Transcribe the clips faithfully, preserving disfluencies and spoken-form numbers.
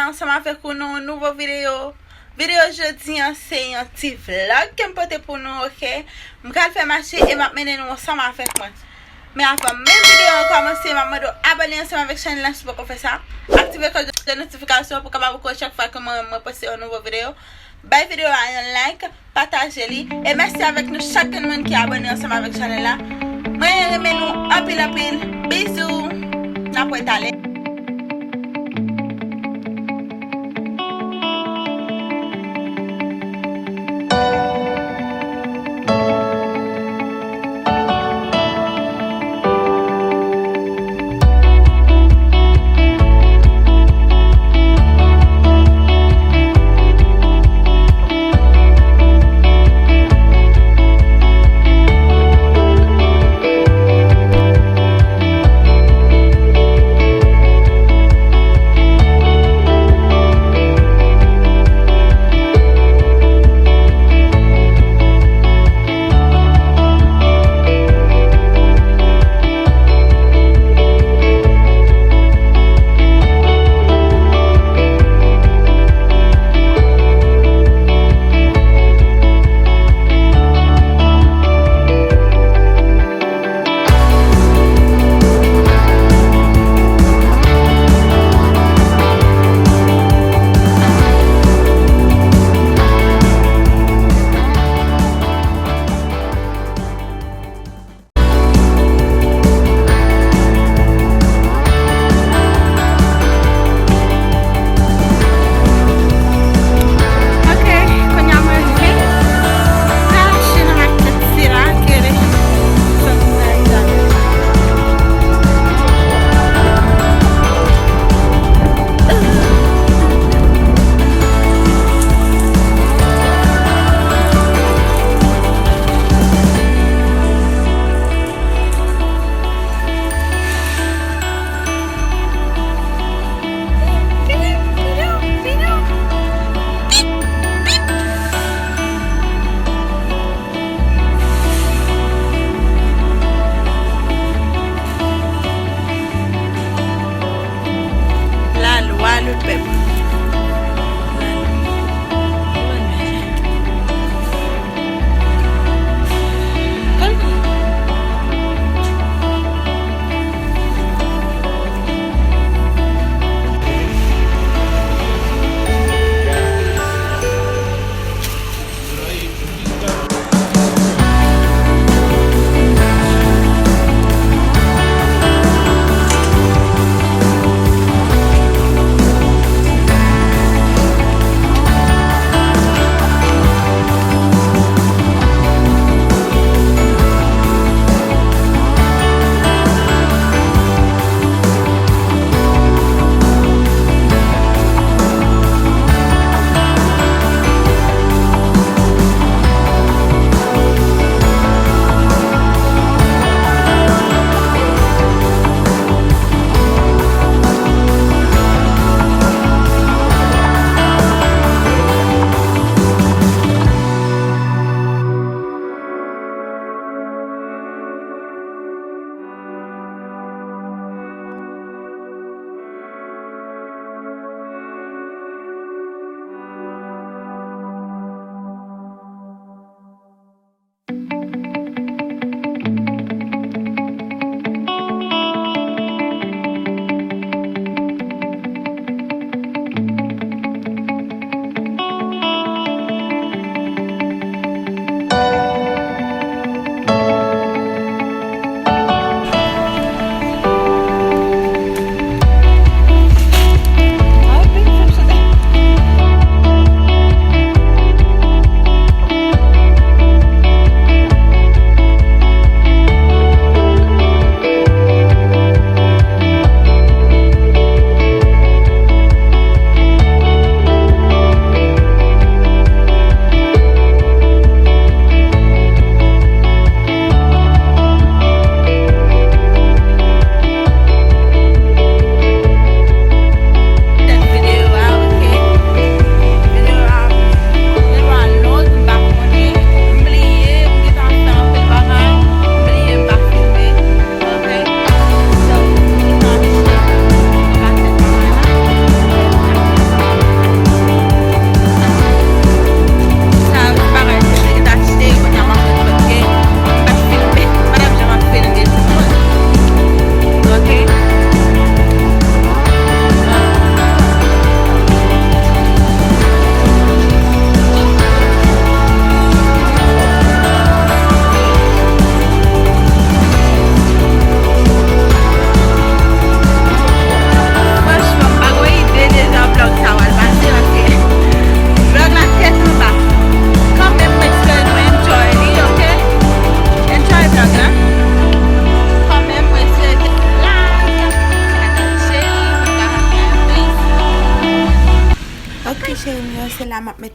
ansanm avèk ou nan yon nouvo videyo. Videyo jodi an se yon ti vlog ke m pote pou nou, oke? M pral fè mache e m ap mennen nou ansanm avèk mwen. Men avan menm videyo an kòmanse, m ap mande w abòne ansanm avèk chanèl la si w poko fè sa. Aktive klòch de notifikasyon pou w kapab okouran chak fwa ke mwen, mwen poste yon nouvo videyo. Bay videyo a yon like, pataje li. E mèsi avèk nou chak grenn moun ki abòne ansanm avèk chanèl la. Mwen renmen nou anpil, anpil. Bizou. N ap wè talè.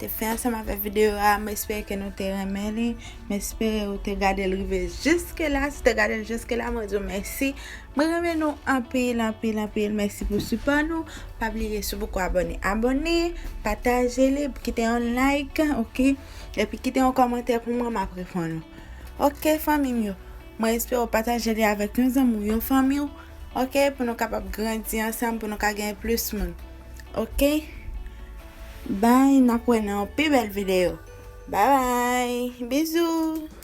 te fè ansanm avèk videyo a. Mwen espere ke nou te renmen li. Mwen espere ou te gade l rive jiske la. Si w te gade l jiske la, mwen di w mèsi. Mwen renmen nou anpil, anpil, anpil. Mèsi pou sipò nou. Pa bliye, si w poko abòne, abòne, pataje li, kite yon like, oke? Epi kite yon kòmantè pou mwen, m ap reponn ou. Oke, fanmi m yo. Mwen espere w pataje li avèk yon zanmi w, yon fanmi w, oke? Pou nou kapab grandi ansanm, pou nou ka gen plis moun. Oke? Bye, n ap wè nan yon pi bèl videyo. Bye bye. Bizou.